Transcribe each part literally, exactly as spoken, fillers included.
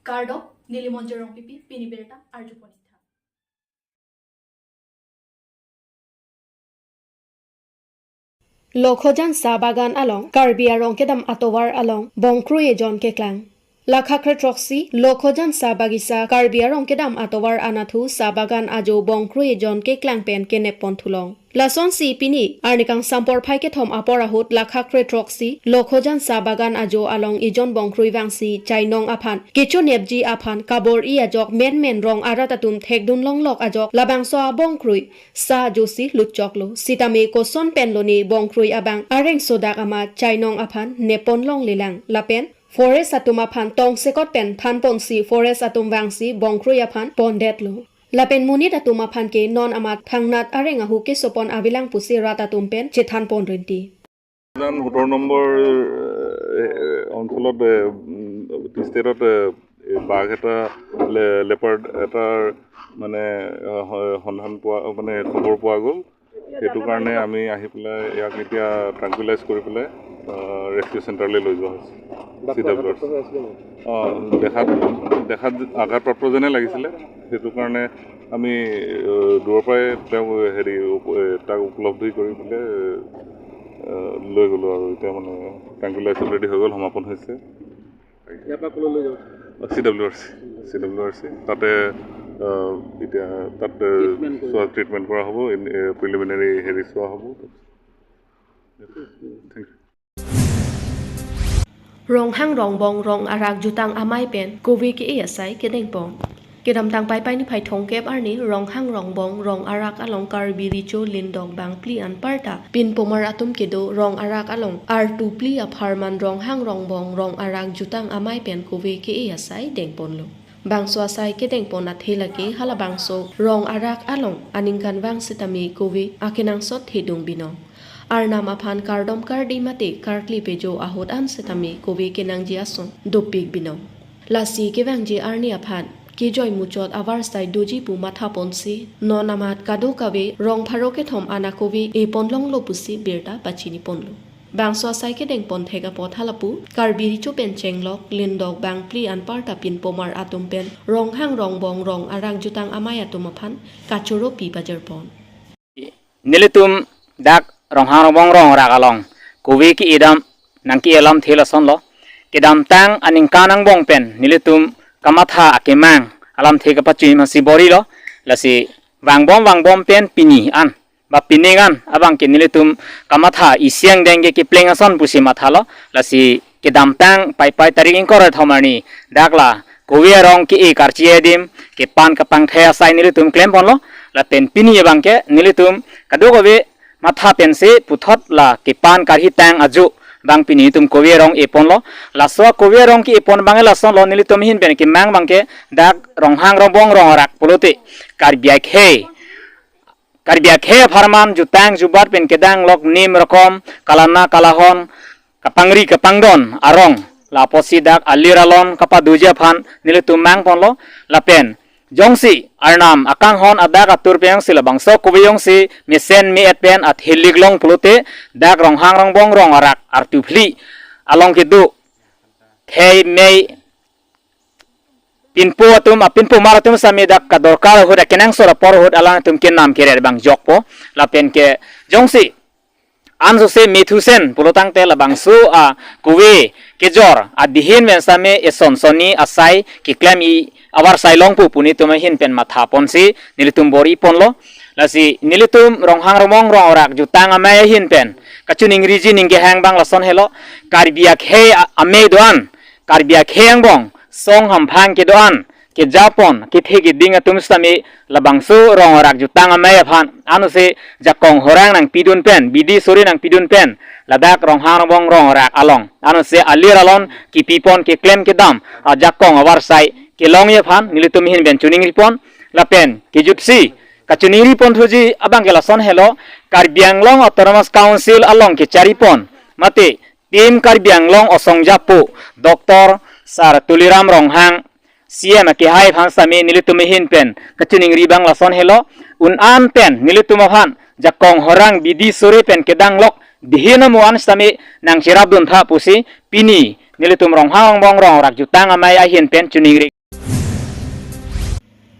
Kardom, neli Monjir Rongpipi, pini birta arjupon-ik tha. Lokhojan Sa Bagan along Karbi arong kedam atovar along bongkroi ejon keklang. Lakha kre throksi Lokhojan Sa Bagisa Karbi arong kedam atovar anatthu Sa Bagan ajo bongkroi ejon keklang pen kenep pon thulong. Lasonsi pini arni kangsam porphai kethom apor ahut lakha kre throksi Lokhojan Sa Bagan ajo along ejon bongkroi vangsi chainong aphan kechonepji aphan kabor-i ajok menmen rong arat atum thekdun longlok ajok labangso abongkroi sa ajosi lutchoklo. Sitame koson pen lone bongkroi abang areng sodak amat chainong aphan nep pon longlelang. Lapen forest atum aphan tongsekot pen thanponsi forest atum vangsi bongkroi aphan pondetlo. Lapen monit atum aphan ke non amat thangnat areng ahu kesopon avelang pusi rat atum pen chethan pon rinti. উজান সোতৰ নম্বৰ, এ, অঞ্চলত, এ, উম, টি ষ্টেটত, এ, এই বাঘ এটা, লে-, লেপাৰ্ড এটাৰ মানে, এ, হ-, সন্ধান পোৱা, মানে, খবৰ পোৱা গ'ল। সেইটো কাৰণে আমি আহি পেলাই ইয়াক এতিয়া ট্ৰাংকুইলাইজ কৰি পেলাই, আ, ৰেস্কিউ চেণ্টাৰলৈ লৈ যোৱা হৈছে। বাঘটো চি ডব্লিউ আৰ চি। আঘাতপ্ৰাপ্ত হৈ আছিলে নেকি? অ, দেখাত, দেখাত আঘাতপ্ৰাপ্ত যেনে লাগিছিলে। সেইটো কাৰণে আমি, আ, দূৰৰ পৰাই তেওঁক হেৰি, উপ-, এ, তাক উপলব্ধি কৰি পেলাই, আ, লৈ গ'লো আৰু এতিয়া মানে ট্ৰাংকুইলাইজ অলৰেডি হৈ গ'ল, সমাপন হৈছে। ইয়াৰ পৰা ক'লৈ লৈ যাব? চি ডব্লিউ আৰ চি, চি ডব্লিউ আৰ চি। তাতে, আ, এতিয়া তাত, আ, ট্ৰিটমেণ্ট কৰিব। চোৱা, ট্ৰিটমেণ্ট কৰা হ'ব, ইন-, এ, প্ৰিলিমিনাৰী হেৰি চোৱা হ'ব। Thank you. Ronghang Rongbong rong arak jutang amei pen kove ke-e asai kedengpon. Kedamtang Paipai niphai thomkep arni Ronghang Rongbong rong arak along Karbi Recho Lindok bangphli anparta pinpomar atum kedo rong arak along artu phli apharman Ronghang Rongbong rong arak jutang amei pen kove ke-e asai dengponlo. Bangso asai kedengpon athe lake halabangso rong arak along aningkanvang sitame kove akenangsot thedung binong. Arnam aphan kardom kardi mate karkli pejo ahut an sitame kove kenangji ason dopik binong. Lasi kevangji arni aphan kejoi muchot avarsai doji pu mathaponsi non amat kadokave rong pharo kethom ana kove epon longlo pusi birta pachiniponlo. Bangso asai kedengpon thek apot halapu Karbi Recho pen chenglok Lindok bangphli anparta pinpomar atum pen Ronghang Rongbong rong arak jutang amei atum aphan kachoro pi pajirpon. Nelitum dak Ronghang Rongbong rong arak along kove ke-e dam nangke-e alamthe lasonlo. Kedamtang aningkan angbong pen nelitum kamatha akemang alamthe kapachini masi bor-ilo. Lasi vangbom vangbom pen pini an ba pining an abang ke nelitum kamatha isi angdeng ke kepleng ason pusi mathalo. Lasi kedamtang Paipai tarik ingkoi ra thom arni dak la kove arong ke-e karchi adim kepan kapangthai asai nelitum klemponlo. Lapen pini abang ke nelitum kadokave matha pensi puthot la kepan karhi tang ajo bang pini nelitum kove arong eponlo. Laso kove arong ke-epon abang lasonlo, nelitum ahin pen kemang abang ke dak Ronghang Rongbong rong arak pulote Karbi akhei Karbi akhei apharman jutang jubat pen kedanglok nim rokom kalana kalahon kapangri kapangdon arong la apotsi dak alir alon kapadoji aphan nelitum mangponlo. Lapen jongsi arnam akanghon adak atur pen jongsi labangso kove jongsi mesen me-et pen athelik long pulote dak Ronghang Rongbong rong arak artu phli along kedo khei mei pinpo atum, a, pinpomar atum sitame dak kadorkar ahut, akenangsot apor ahut alangtum kenam keret abang jokpo. Lapen ke jongsi ansose methusen pulotangte labangso akove kejor adehin pen sitame eson sonni asai keklem-i avarsai longpo pu nelitum ahin pen mathaponsi nelitum bor-iponlo. Lasi nelitum Ronghang Rongbong rong arak jutang amei ahin pen kachiningriji ningkehang abang lason helo, Karbi akhei a-, amei do-an, Karbi akhei angbong song hamphang kedo-an, kejapon, kethe keding atum sitame labangso rong arak jutang amei aphan anose jakong horang nangpidun pen, bidi suri nangpidun pen, ladak Ronghang Rongbong rong arak along anose alir alon kepipon keklem kedam ajakong avarsai kelongji aphan nelitum ahin pen chiningripon. Lapen kejutsi kachiningripon thuji abang ke lason helo, Karbi Anglong Autonomous Council along kecharipon mate Team Karbi Anglong osong japo Doctor Sar Tuliram Ronghang C M akehai aphan sitame nelitum ahin pen kachiningri abang lason helo, un-an pen nelitum aphan jakong horang bidi suri pen kedanglok dehin amu an sitame nangcherapdun tha pusi pini nelitum Ronghang Rongbong rong arak jutang amei ahin pen chiningri.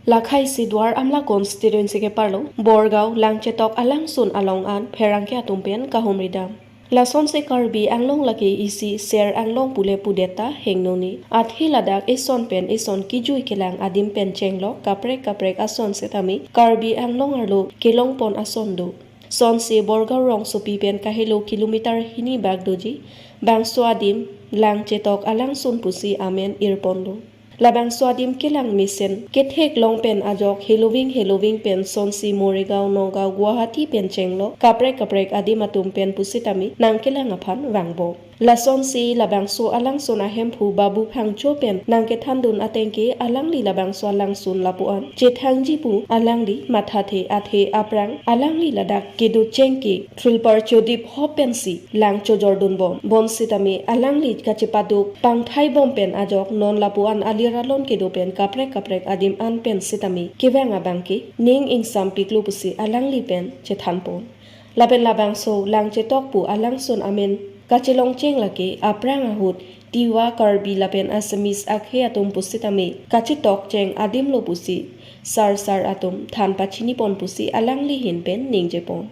Lakhai si Duar Amla constituency keparlo Borgaon Langchetok alangsun along an pherangke atum pen kahumri dam. Lasonsi Karbi Anglong lake isi ser anglong pule pudet ta hingno ni. Athe ladak ison pen ison kejui kelang adim pen chenglok kaprek kaprek ason setame Karbi Anglong arlo kelongpon ason do. Sonsi Borgaon rongsopi pen kahelo kilometer hini bak doji, bangso adim Langchetok alangsun pusi amen irponlo. Labangso adim kelang mesen ketheklong pen ajok heloving heloving pen sonsi Morigaon, Nagaon, Guwahati pen chenglok kaprek kaprek adim atum pen pusitame nangkelang aphan vangbom. Lasonsi labangso alangsun ahemphu Babu Phangcho pen nangkethandun ateng ke alangli labangso alangsun lapu-an chethangji pu alangli mathathe, athe aphrang alangli ladak kedut chengke Thrulpar Chodip hop pensi lang chojordunbom. Bonsitame alangli kachepaduk pangthaibom pen ajok non lapu-an alir alon kedo pen kaprek kaprek adim an pen sitame kevang abang ke ning ingsampiklo pusi alangli pen chethanpon. Lapen labangso Langchetok pu alangsun amen kachelongcheng lake aphrang ahut Tiwa, Karbi lapen Assamese akhei atum pusitame kachetokcheng adimlo pusi sarsar atum than pachinipon pusi alangli ahin pen ningjepon.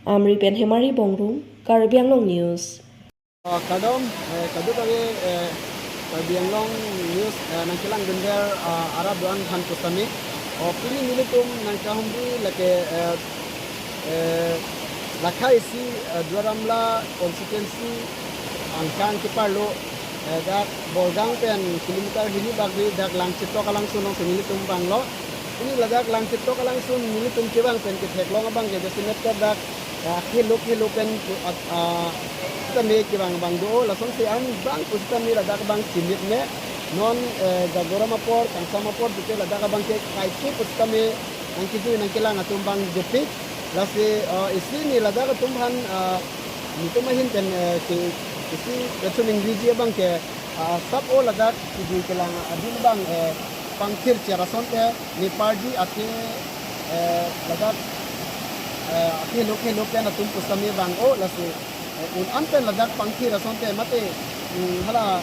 Amri pen Hemari Bongrung, Karbi Anglong News. Ah, kardom, eh, kadokave, eh, Karbi Anglong News, eh, nangkelangdunver, ah, arat do-an aphan pusitame. O, pini nelitum nangkahumri lake, eh, eh, Lakhai si, eh, Duar Amla constituency angkang keparlo, eh, dak Borgaon pen kilometer hini bak doji dak Langchetok alangsun alongsi nelitum vanglo. Pini ladak Langchetok alangsun nelitum kevang pen ketheklong abang ke jasemet ke dak, eh, helo helo pen, ah, ah, sitame kevang abang do, lasonsi an bang pusitame ladak abang chimit me. Non, eh, Jagoram apor, Kangsam apor, pute ladak abang ke kaike pusitame nangkejui nangkelang atum abang dopik. Lasi, eh, isi ne ladak atum aphan, eh, netum ahin pen, eh, ke, isi kachiningri ji abang ke, eh, sap o ladak kejui kelang adim abang, eh, pangthir cherason te ne parji athe, eh, ladak, eh, akhelo khelo pen atum pusitame vang o lasi, eh, un an pen ladak pangthir ason te mate, mm, hala,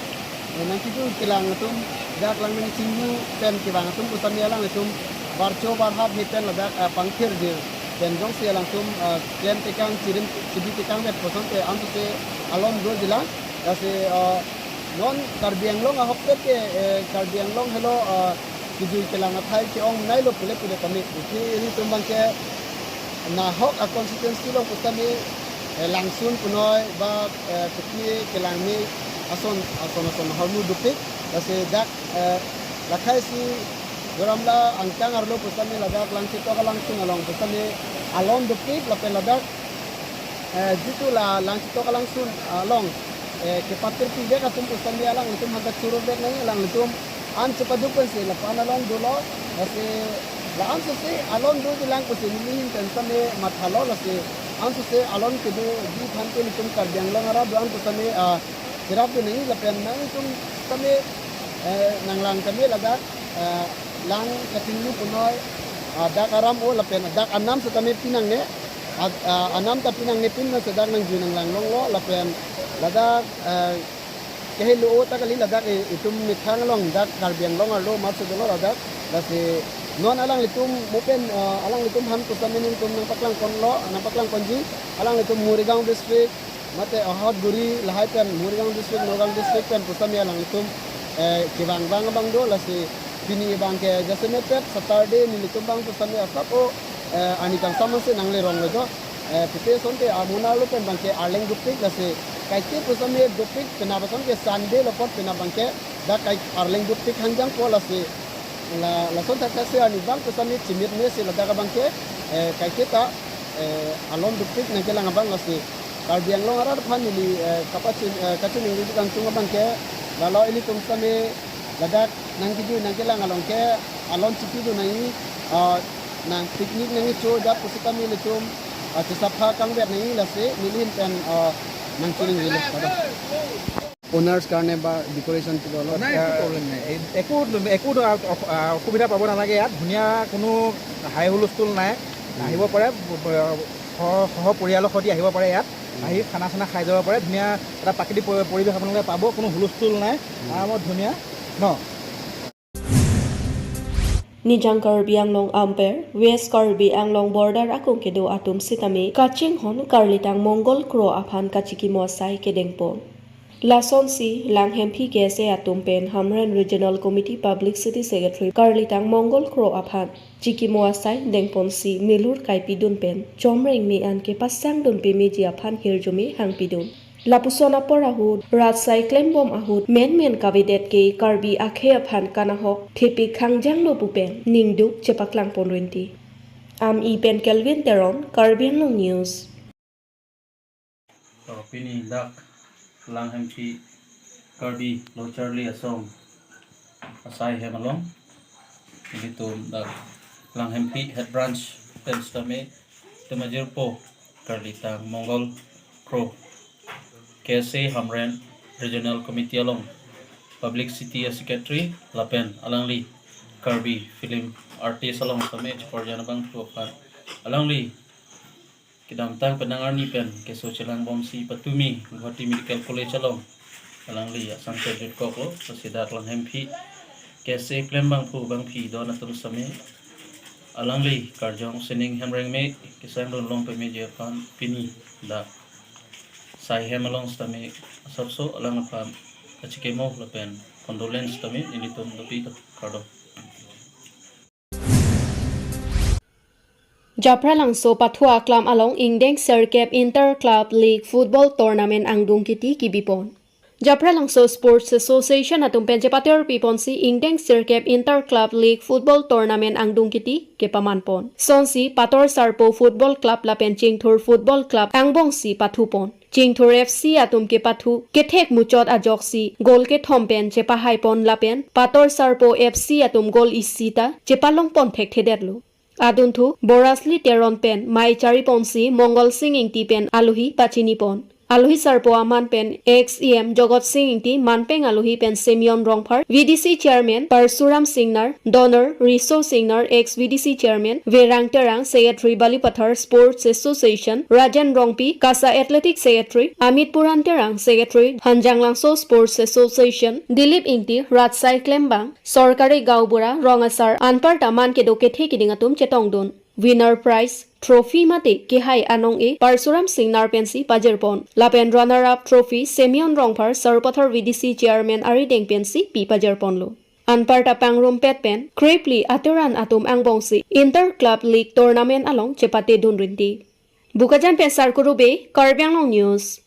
eh, nangkejui kelang atum, dak lang nangchinglu pen kevang atum pusitame alanglitum barcho barhap ne pen ladak, eh, pangthirji pen jongsi alangtum, eh, klem tekang chirim chibi tekang vet puson te ansose alon doji lang. Lasi, eh, non Karbi Anglong ahokpet ke, eh, Karbi Anglong helo, eh, kejui kelang athai ke-ong nailo pule pule kami. Isi nelitum abang ke nahok a constituency along pusitame, eh, langsun punoi ba, eh, kopi kelang me ason, ason ason ahormu dopik. Lasi dak, eh, Lakhai si Duar Amla angkang arlo pusitame ladak Langchetok alangsun along pusitame alon dopik lapen ladak, eh, jitu la Langchetok alangsun along, eh, kepatirpi vek atum pusitame alanglitum hadak churu vek nai alanglitum an chepaduk pensi lapu-an alon dolo, lasi la ansose alon doji lang pusi neli ahin pen sitame mathalo, lasi ansose alon kedoji aphan ke nelitum Karbi Anglong arat do-an pusitame, ah, cherapdun nai lapen nangtum sitame, eh, nanglang tame ladak, eh, lang kachinglu punoi, ah, dak aram o lapen dak anam setame pinangne, ah, ah, anam ta pinangne pin na sedak nangjui nanglang longlo lapen ladak, eh, kehelo o ta kali ladak, eh, itum methang along dak Karbi Anglong arlo mat sedolo ladak. Lasi non alanglitum mo pen, eh, alanglitum aphan pusitame nelitum nangpaklangponlo, nangpaklangponji, alanglitum Morigaon district, mate Ahotguri lahai pen Morigaon district, Nagaon district pen pusitame alanglitum, eh, kevang vang abang do, lasi pini abang ke jasemet pet Saturday nelitum abang pusitame asap o, eh, arni kangsam ansi nangle ronglo jo. Eh, pute sonte amunar lo pen abang ke arleng dopik, lasi kaike pusitame dopik penap ason ke Sunday lo apot penap abang ke dak kai arleng dopik hangjang po, lasi la, lason thakthak si arni abang pusitame chimit mesi ladak abang ke, eh, kaike ta, eh, alon dopik nangkelang abang, lasi Karbi Anglong arat aphan neli, eh, kapachin, eh, kachiningri kangtung abang ke, lalo ilitum sitame ladak nangkejui nangkelang along ke alon chipidun nai, ah, nang picnic nangkecho jat pusitame ilitum, ah, chesapha kangvet nai, lasi neli ahin pen, ah, nangchiningri le pada. Owners কাৰণে বা ডেকৰেশ্যন কিবা অলপ নাই, একো প্ৰব্লেম নাই। এই একো, একো অ-, অ-, অসুবিধা পাব নালাগে ইয়াত। ধুনীয়া, কোনো হাই হুলস্থুল নাই। আহিব পাৰে, ব-, ব-, সহ, সহ পৰিয়ালৰ সৈতে আহিব পাৰে ইয়াত। আহি খানা চানা খাই যাব পাৰে। ধুনীয়া এটা প্ৰাকৃতিক পৰি-, পৰিৱেশ আপোনালোকে পাব, কোনো হুলস্থুল নাই। আৰামত ধুনীয়া ন? Nijang Karbi Anglong amper West Karbi Anglong border akung kedo atum sitame kachinghon Karlitang Mongol Kro aphan kachikimo asai kedengpon. Lasonsi Langhemphi K S A atum pen Hamren Regional Committee Publicity Secretary Karlitang Mongol Kro aphan chikimo asai dengponsi milur kaipidun pen chomreng me-an kepasangdun pemeji aphan hirjume hangpidun. Lapuson apor ahut, rat sai klembom ahut, menmen kavedet ke Karbi akhei aphan kanahok thepik hangjanglo pu pen ningduk chepaklangpon rinti. Ami pen Kelvin Teron, Karbi Anglong News. To, pini dak Langhemphi Karbi Locharli Asong asai hem along, ilitum dak Langhemphi Head Branch pen sitame itum ajirpo Karlitang Mongol Kro, K S A Hamren Regional Committee along Publicity Secretary lapen alangli Karbi film artist along sitame chiporjan abangphu aphan alangli kedamtang penang arni pen keso chelangbomsi patumi Guwahati Medical College along alangli asang kerjutkoklo, lasi dak Langhemphi K S A klem bangphu bangphi don atum sitame alangli karjong sining hemrengme kesangdun long pemeji aphan pini dak sai hem along sitame asapso alang aphan kachikimo lapen condolence sitame nelitum dopiklo, kardom. Japhralangso pathu aklam along ingdeng sirkep Inter Club League Football Tournament angdung kiti kibipon. Japhralangso Sports Association atum pen chepator piponsi ingdeng sirkep Inter Club League Football Tournament angdung kiti kepamanpon. Sonsi Pator Sarpo Football Club lapen Chingthur Football Club angbongsi pathupon. Chingthur F C atum kepathu kethek muchot ajoksi goal kethom pen chepahaipon lapen Pator Sarpo F C atum goal isi ta chepalongpon thekthedetlo. Adunthu Borasli Teron pen mei chariponsi Mongol Sing Ingti pen alohi pachinipon. Alohi sarpo aman pen ex E M Jogot Sing Ingti, manpeng alohi pen Simeon Rongphar, V D C Chairman Parsuram Singnar, Donor Riso Singnar, ex V D C Chairman Verang Terang, Secretary Balipathar Sports Association Rajen Rongpi, KASA Athletic Secretary Amit Puran Terang, Secretary Hanjanglangso Sports Association Dilip Ingti, Ratsai Klembang, Sorkari Gaonbura, Rong Asar anparta man kedo kethe keding atum chetongdun. Winner prize trophy mate kehai anong-e Parsuram Singnar pensi pajirpon. Lapen runner up trophy Simeon Rongphar Sarupathar V D C Chairman arideng pensi pi pajirponlo. Anparta pangrumpet pen krepli ateran atum angbongsi Inter Club League Tournament along chepatedun rinti. Bokajan pen Sarkuru Bey, Karbi Anglong News.